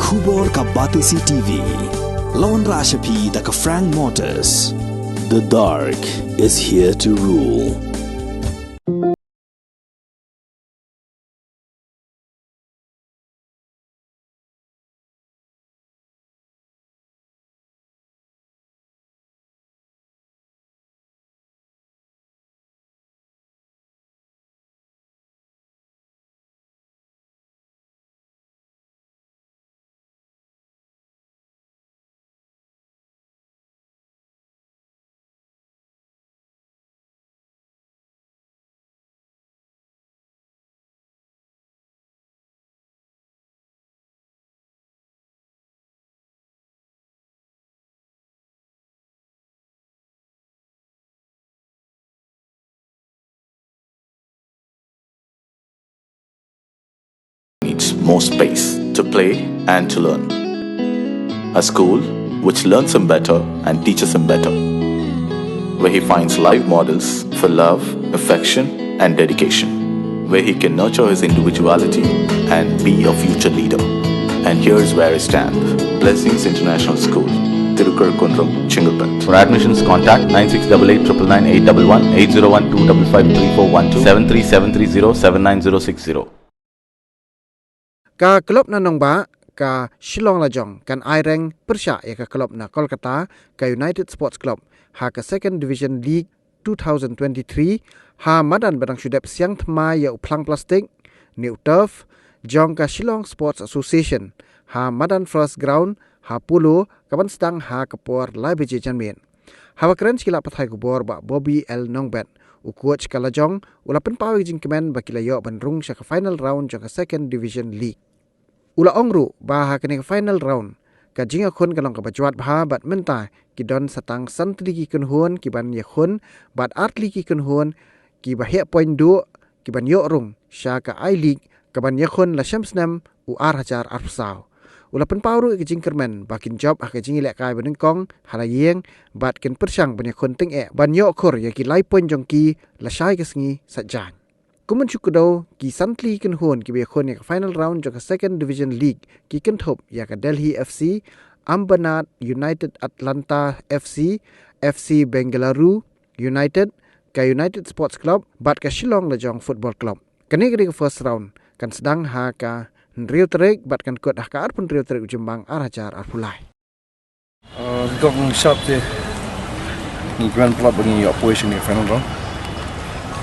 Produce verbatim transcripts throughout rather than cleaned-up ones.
Khubor ka Batesi T V. La wanrah sha phi da ka Frank Motors. The dark is here to rule. Needs more space to play and to learn. A school which learns him better and teaches him better, where he finds live models for love, affection, and dedication, where he can nurture his individuality and be a future leader. And here's where I stand. Blessings International School, Tirukarakunnam, Chengalpet. For admissions, contact nine six double eight triple nine eight double one, eight zero one two double five three four one two, seven three seven three zero seven nine zero six zero. Ka klub na Nongbah, ka Shillong Lajong, kan aireng pyrshah ïa ka klub na Kolkata, ka United Sports Club, ha ka Second Division League two thousand twenty-three, ha madan ba dang shu dep siang thma ïa u phlang plastik, ne u turf, jong ka Shillong Sports Association, ha madan First Ground, ha Polo, kaban sdang ha ka por lai baje janmiet. Haba kren sha ki lad pathai khubor, Bah Bobby L Nongbet, u coach ka Lajong, u la pynpaw ïa ka jingkmen ba ki la ïoh ban rung sha ka final round jong ka Second Division League. U la ong ruh ba ha kane ka final round, ka jingïakhun ka long kaba jwat bha bad mynta ki don sa tang san tylli ki kynhun kiban ïakhun bad ar tylli ki kynhun kiba heh point duh kiban ïoh rung sha ka I-League kaban ïakhun la shem snem u ar hajar arphew saw. U la pynpaw ruh ïa ka jingkyrmen ba kin jop ha ka jingïalehkai banyngkong ha la ïing bad kin pyrshang ban ïakhun tyngeh ban ïoh khur ïa ki lai point jong ki lashai ka sngi Saitjaiñ. Kum ban shu kdew, ki san tylli ki kynhun kiba ïakhun ïa ka final round jong ka Second Division League ki kynthup ïa ka Delhi F C, Ambernath United, Atlanta F C, F C Bengaluru United, ka United Sports Club bad ka Shillong Lajong Football Club. Kane ka dei ka first round, kan sdang ha ka hynriew tarik bad kan kut ha ka arphew hynriew tarik u Jymmang ar hajar arphew lai. Ah, nyngkong shap te ngi kmen palat ba ngi ïoh poi sha kane ka final round.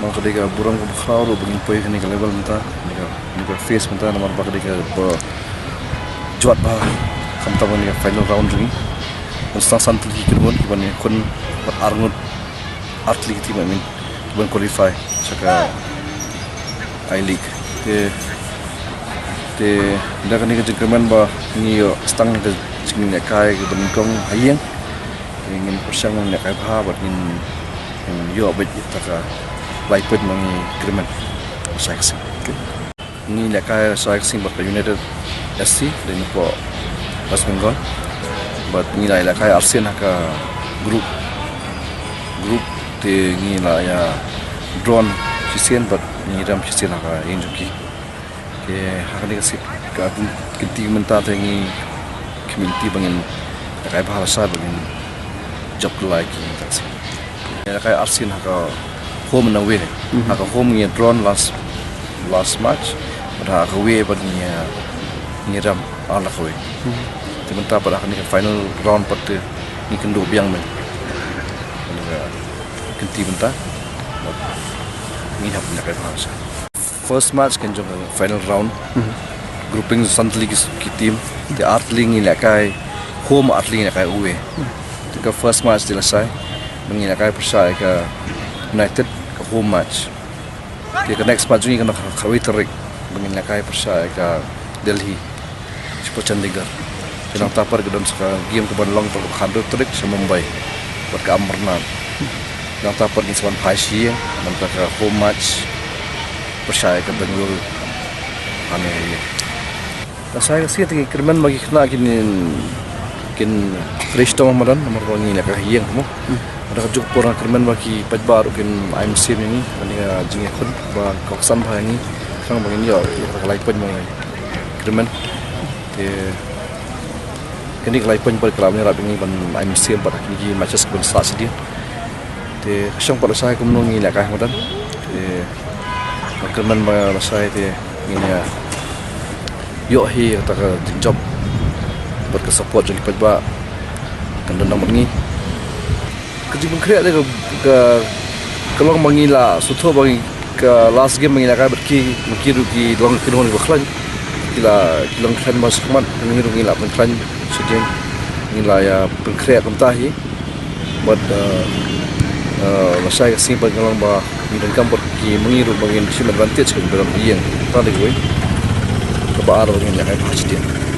Namar ka dei ka burom kaba khraw ruh ba ngin poi ha kane ka level mynta, kane ka, kane ka phase mynta, namar ba ka dei kaba jwat bha, khamtam kane ka final round jong ngi. Ngi sdang san tylli ki kynhun kiban ïakhun bad arngut, ar tylli ki team, I mean, kiban qualify sha ka I-League. Te, te da kane ka jingkyrmen ba ngi ïoh sdang ka jingïalehkai kaba nyngkong ha ïing. Te ngin pyrshang ban lehkai bha bad ngin, ngin ïoh beit ïa ka lai point ba ngi kyrmen. Sa ka sien. Ngi lehkai sa ka sien bad ka United S C, dei na pdeng West Bengal. Bad ngi la lehkai arsien ha ka group. Group te ngi la ïa draw shisien bad ngi rem shisien ha ka ïing jong ki. Te ha kane ka sien ka kynti mynta te ngi kynti ba ngin lehkai bha lashai ba ngin jop kyllai ki mynta ka sien. Ngi lehkai arsien ha ka home and away. Mhm. Ha ka home ngi draw last, last match. Bad ha ka away bad ngi, ngi rem ar lak kawei. Mhm. Te mynta pat ha kane ka final round pat te ngi kynduh biang mynta. Kane ka kynti mynta. Bad ngi hap lehkai bha lashai. First match kan jong ka final round. Mhm. Grouping san tylli ki, ki team. Te ar tylli ngi lehkai home, ar tylli ngi lehkai away. Mhm. Te ka first match te lashai ba ngi lehkai pyrshah ïa ka United, ka home match. Te ka next match jong ngi kan long ha ka khatwei tarik ba ngin lehkai pyrshah ïa ka Delhi. Shipor Chandigarh. Te nangta pat ka don sa ka game kaban long tang ka khathynriew tarik sha Mumbai bad ka Ambernath. Nangta pat ngin sa wan phai sha ïing, nangta ka home match pyrshah ïa ka Bengaluru. Hane ïa. Lashai ka sngi te ki kyrmen ba ki khynnah kin, kin trei shitom ha madan namar ba ngi lehkai ha ïing mo. Hmm. Bad ha kajuh ka por nga kyrmen ba ki paidbah ruh kin ai mynsiem ïa ngi, kane ka jingïakhun ba ka kongsan bha ïa ngi, khnang ba ngin ïoh ïa ka lai point ba ngi kyrmen. Te Kane ka lai point pat ka la ïarap ïa ngi ban ai mynsiem bad kine ki matches kiban sah shadien. Te ka shong pat lashai kumno ngi lehkai hangtan. Te nga kyrmen ba lashai te ngin ïa ïoh hi kata ka jingjop bad ka support jong ki paidbah kan don lang bad ngi. Ka jingpynkhreh te ka, ka, ka long ba ngi la sngewthuh ba ngi ka last game ba ngi lehkai bad ki, ba ki ruh ki long ki nong ba khlaiñ. Ki la, ki long khlaiñ ba shakhmat, ngi ruh ngi la pynkhlaiñ shadien. Ngi la ïa pynkhreh kumta hi. Bad, uh, uh, lashai ka sngi ba ngi long ba ngi donkam bad ki ma ngi ruh ba ngin shim advantage ka jingpynlong ïing. Kata dei kawei. Kaba ar ba ngin lehkai bha shadien.